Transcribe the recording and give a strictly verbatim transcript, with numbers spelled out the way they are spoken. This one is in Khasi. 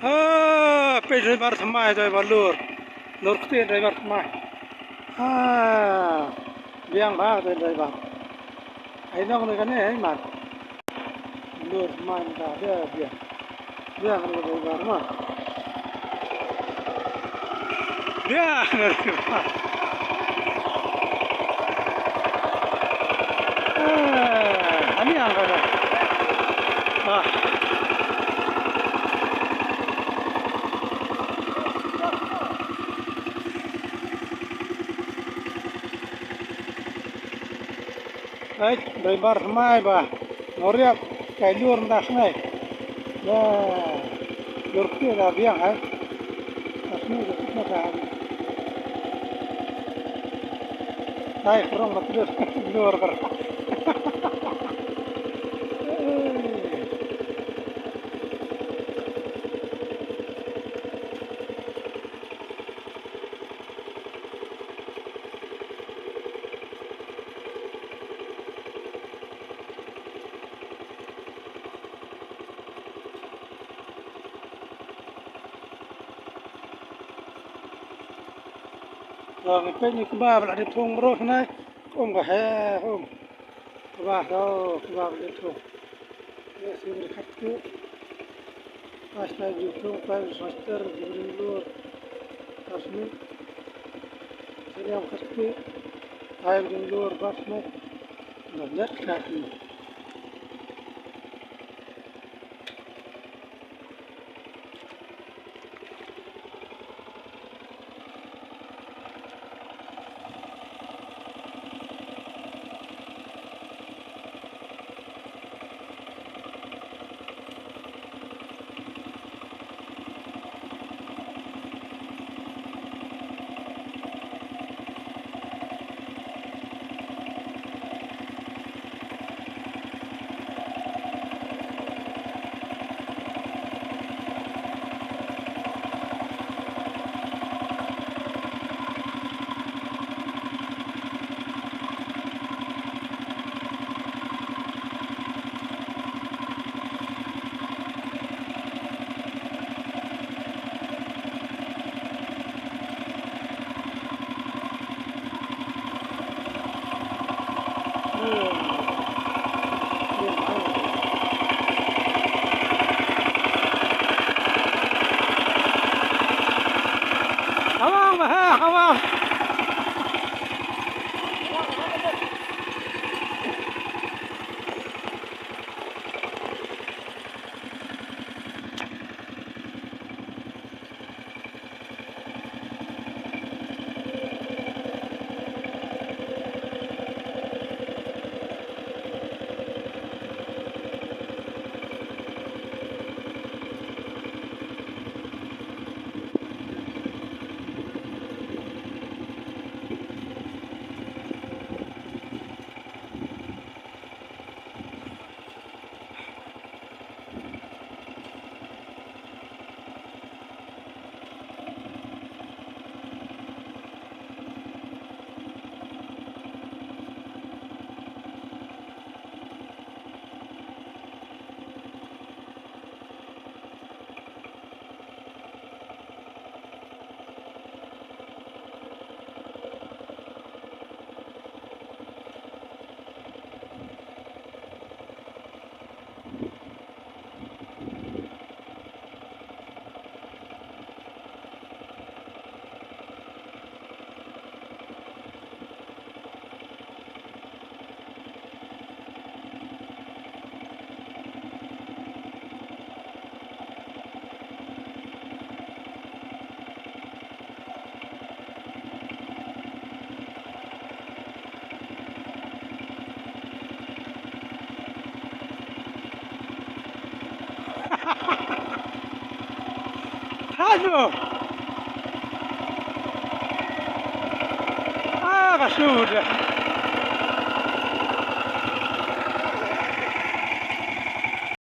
Ah, peit driver thymmai, driver lur. Lur kti driver thymmai. Ah, biang bha te driver. Ai nong ne kane ai mat. Lur thymmai mynta, biang, biang. Biang kane driver ma. Biang kane driver. Eh, ani ang kane. Ah. Ai, driver thymmai ba. Ngoriak kai lur mynta snei. Ba. Lur kti da biang ai. Da snei da kut na ka. Ai, krong ba lur. Lur bar. Ong ipei ni kba ba la dep thung bro, hynai um ka he um. Kba, oh, kba ba la dep thung. Yes, we will cut to. Pas na ju thung, pas master, ju ring lur. Pas ni. Sini am cut to. Ai ring lur, pas ni. Na net cut ni. Kawang bah, kawang. Aduh. Ah, ka sud.